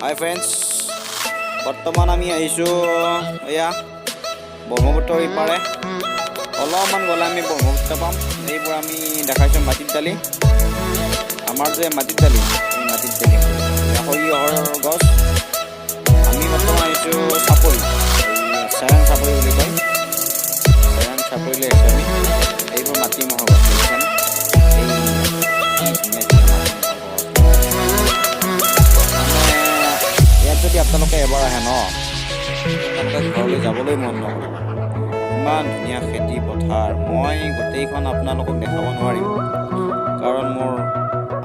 হাই friends, বৰ্তমান আমি আহিছোঁ এয়া ব্ৰহ্মপুত্ৰৰ ইপাৰে। অলপমান গ'লে আমি ব্ৰহ্মপুত্ৰ পাম। এইবোৰ আমি দেখাইছোঁ মাটিৰ দালি, আমাৰ যে মাটিৰ দালি, এই মাটিৰ দালি, এয়া সৰিয়হৰ গছ। আমি বৰ্তমান আহিছোঁ চাপৰি, এই চেৰাং চাপৰি বুলি কয়, চেৰাং চাপৰিলৈ আহিছোঁ আমি। এইবোৰ মাটি মাহৰ গছ দেখিছেনে? এই কি ধুনীয়া ধুনীয়া মাটি মাহৰ গছ। মানে ইয়াত যদি আপোনালোকে এবাৰ আহে ন, আপোনালোকে ঘৰলৈ যাবলৈ মন নকৰিব। ইমান ধুনীয়া খেতি পথাৰ। মই গোটেইখন আপোনালোকক দেখাব নোৱাৰিম, কাৰণ মোৰ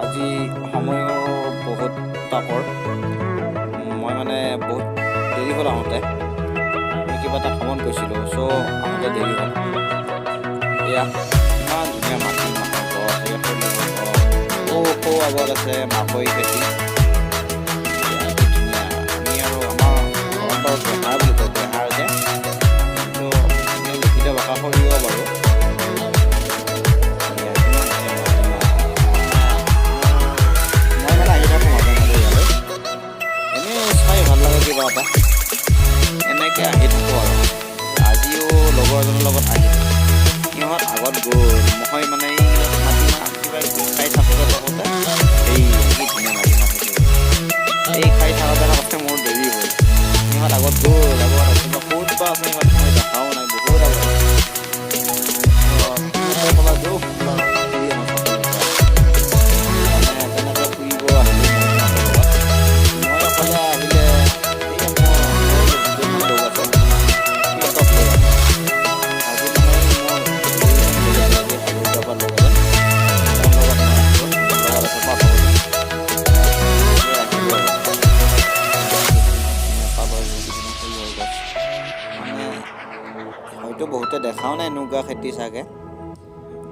আজি সময়ৰ বহুত তাকৰ। মই মানে বহুত দেৰি হ'ল আহোঁতে, মই কিবা এটা কামত গৈছিলোঁ, চ' আহোঁতে দেৰি হ'ল। এয়া ইমান ধুনীয়া মাটি মাহৰ গছ, এয়া সৰিয়হৰ গছ, সৌ আগত আছে মাকৈ খেতি। এয়া কি ধুনীয়া। আমি আৰু আমাৰ ঘৰত বাৰু বেহাৰ বুলি কয়, বেহাৰ যে, কিন্তু এনে লিখিত ভাষা সৰিয়হ বাৰু। এয়া কিমান ধুনীয়া মাটিমাহ। মই মানে আহি থাকোঁ মাজে মাজে ইয়ালৈ, এনেই চাই ভাল লাগে কিবা এটা, এনেকৈ আহি থাকোঁ। আৰু আজিও লগৰ এজনৰ লগত আহিলোঁ, সিহঁত আগত গ'ল, মই মানে এইবিলাক মাটিমাহ কিবা কিবি খাই থাকোঁতে থাকোঁতে, এই কি ধুনীয়া মাটিমাহ খাইছোঁ, এই খাই থাকোঁতে থাকোঁতে মোৰ দেৰি হ'ল। সিহঁত আগত গ'ল, আগত আছে বা ক'ত বা আছে সিহঁত, মই দেখাও নাই, বহুত আগত। সিহঁতে ক'লা যৌ ফুৰি আহোঁ চাপৰিৰ পৰা। মানে তেনেকৈ ফুৰিব আহিলোঁ মই সিহঁতৰ লগত। মই অকলে আহিলে এই মোৰ দুজনমান লগ আছে, সিহঁতক লৈ আহোঁ। আজি মানে মোৰ বেলেগ এজন হাজৰিকাপাৰ লগ এজন, তেওঁৰ লগত মই আহিলোঁ। মোৰ লগত আছে পাঠক। আহিলোঁ আৰু পাব ধুনীয়া সৰিয়হৰ গছ। মানে হয়তো বহুতে দেখাও নাই এনেকুৱা খেতি চাগে,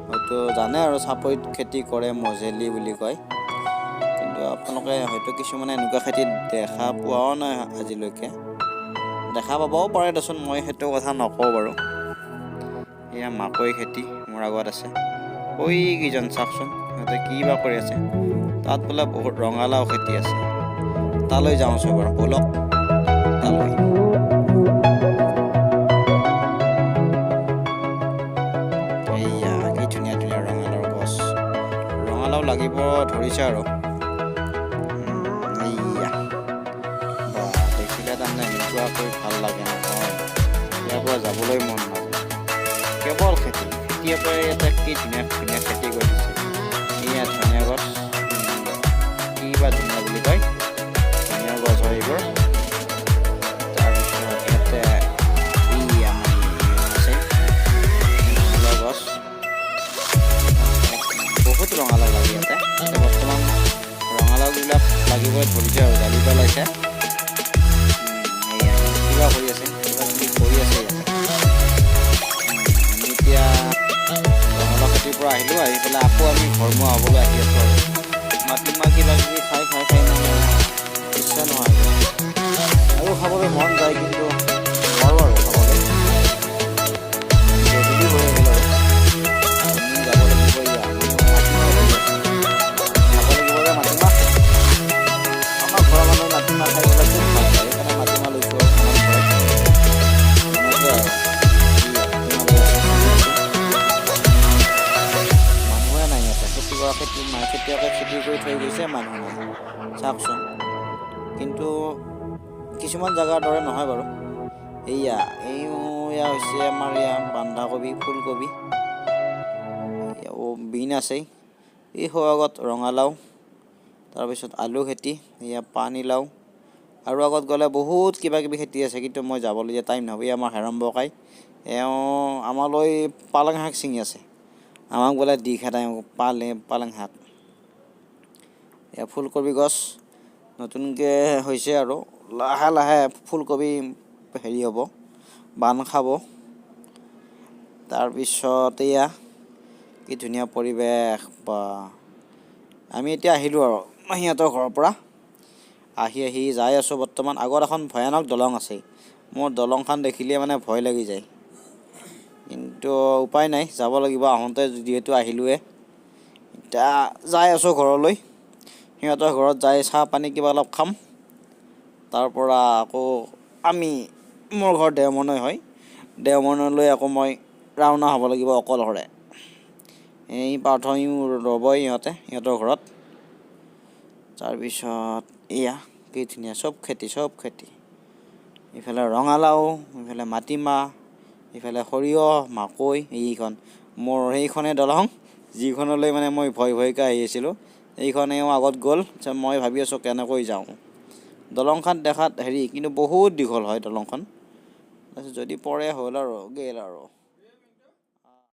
হয়তো জানে আৰু চাপৰিত খেতি কৰে, মজেলি বুলি কয়, কিন্তু আপোনালোকে হয়তো কিছুমানে এনেকুৱা খেতি দেখা পোৱাও নাই আজিলৈকে। দেখা পাবও পাৰে দেচোন, মই সেইটো কথা নকওঁ বাৰু। এয়া মাকৈ খেতি মোৰ আগত আছে। ঐ কেইজন চাওকচোন, সিহঁতে কি বা কৰি আছে। তাত বোলে বহুত ৰঙালাও খেতি আছে, তালৈ যাওঁচোন বাৰু, ব'লক তালৈ। এইয়া কি ধুনীয়া ধুনীয়া ৰঙালাওৰ গছ, ৰঙালাও লাগিব ধৰিছে আৰু। এইয়া বা দেখিলে তাৰমানে এনেকুৱাকৈ ভাল লাগে নহয়, ইয়াৰ পৰা যাবলৈ মন নাযায়। কেৱল খেতি, খেতিয়কে ইয়াতে কি ধুনীয়া ধুনীয়া খেতি কৰি দিছে। এইয়া ধনিয়া গছ, কি বা ধনিয়া বুলি কয়, ধনিয়া গছ হয় এইবোৰ। তাৰপিছত ইয়াতে এই আমাৰ আছে ৰঙালাও গছ, বহুত ৰঙালাও লাগে ইয়াতে। এতিয়া বৰ্তমান ৰঙালাওবিলাক লাগিবলৈ ধৰিছে আৰু জালি পেলাইছে। এইয়া কিবা কৰি আছে, কিবা কিবি কৰি আছে ইয়াতে। আমি এতিয়া ৰঙালাও খেতিৰ পৰা আহিলোঁ, আহি পেলাই আকৌ আমি ঘৰমুৱা হ'বলৈ আহি আছোঁ। আৰু মাটিমাহ কিবা কিবি খাই খাই খাই মানে ইচ্ছা নোহোৱা হৈ গৈছে। আৰু খাবলৈ মন যায়, কিন্তু নোৱাৰোঁ আৰু খাবলৈ। গধূলি হৈ আহিল আৰু আমি যাব লাগিব। এয়া আমি মাটিমাহ হৈ আছে, খাব লাগিব যে মাটিমাহ। আমাৰ ঘৰৰ মানুহে মাটিমাহ খাই পেলাই খুব ভাল পায়, সেইকাৰণে মাটিমাহ লৈছোঁ আৰু মনত ভৰাই এনেকৈ। আৰু এইয়া মাটিমাহ লৈ আছোঁ। মানুহে নাই ইয়াতে খেতি কৰা, খেতি নাই, খেতিয়কে খেতি কৰি থৈ গৈছে, মানুহ নাই চাওকচোন। কিন্তু কিছুমান জেগাৰ দৰে নহয় বাৰু। এইয়া এইয়া হৈছে আমাৰ এয়া বন্ধাকবি, ফুলকবি, বিন আছে। এই সৌ আগত ৰঙালাও, তাৰপিছত আলু খেতি, এয়া পানীলাও, আৰু আগত গ'লে বহুত কিবা কিবি খেতি আছে, কিন্তু মই যাবলৈ এতিয়া টাইম নহ'ব। এই আমাৰ হেৰম্ব কাই, এওঁ আমালৈ পালেং শাক ছিঙি আছে, আমাক বোলে দি খেদাই পালেং শাক। এয়া ফুলকবি গছ নতুনকৈ হৈছে আৰু লাহে লাহে ফুলকবি হেৰি হ'ব, বান্ধ খাব। তাৰপিছত এয়া কি ধুনীয়া পৰিৱেশ বা। আমি এতিয়া আহিলোঁ আৰু সিহঁতৰ ঘৰৰ পৰা আহি আহি যাই আছোঁ বৰ্তমান। আগত এখন ভয়ানক দলং আছে, মোৰ দলংখন দেখিলে মানে ভয় লাগি যায়, কিন্তু উপায় নাই, যাব লাগিব। আহোঁতে যিহেতু আহিলোঁৱে, এতিয়া যাই আছোঁ ঘৰলৈ। সিহঁতৰ ঘৰত যাই চাহ পানী কিবা অলপ খাম। তাৰ পৰা আকৌ আমি, মোৰ ঘৰ দেওমৰনৈ হয়, দেওমৰনৈলৈ আকৌ মই ৰাওনা হ'ব লাগিব অকলশৰে। এই পাৰ্থইও ৰ'বই ইহঁতৰ ঘৰত। তাৰপিছত এয়া কি ধুনীয়া, চব খেতি, চব খেতি। ইফালে ৰঙালাও, ইফালে মাটিমাহ, ইফালে সৰিয়হ, মাকৈ। এইখন মোৰ সেইখনে দলং, যিখনলৈ মানে মই ভয় ভয়কৈ আহি আছিলোঁ। এইখনেও আগত গ'ল। তাৰপিছত মই ভাবি আছোঁ কেনেকৈ যাওঁ। দলংখন দেখাত হেৰি, কিন্তু বহুত দীঘল হয় দলংখন। তাৰপিছত যদি পৰে, হ'ল আৰু, গেল আৰু।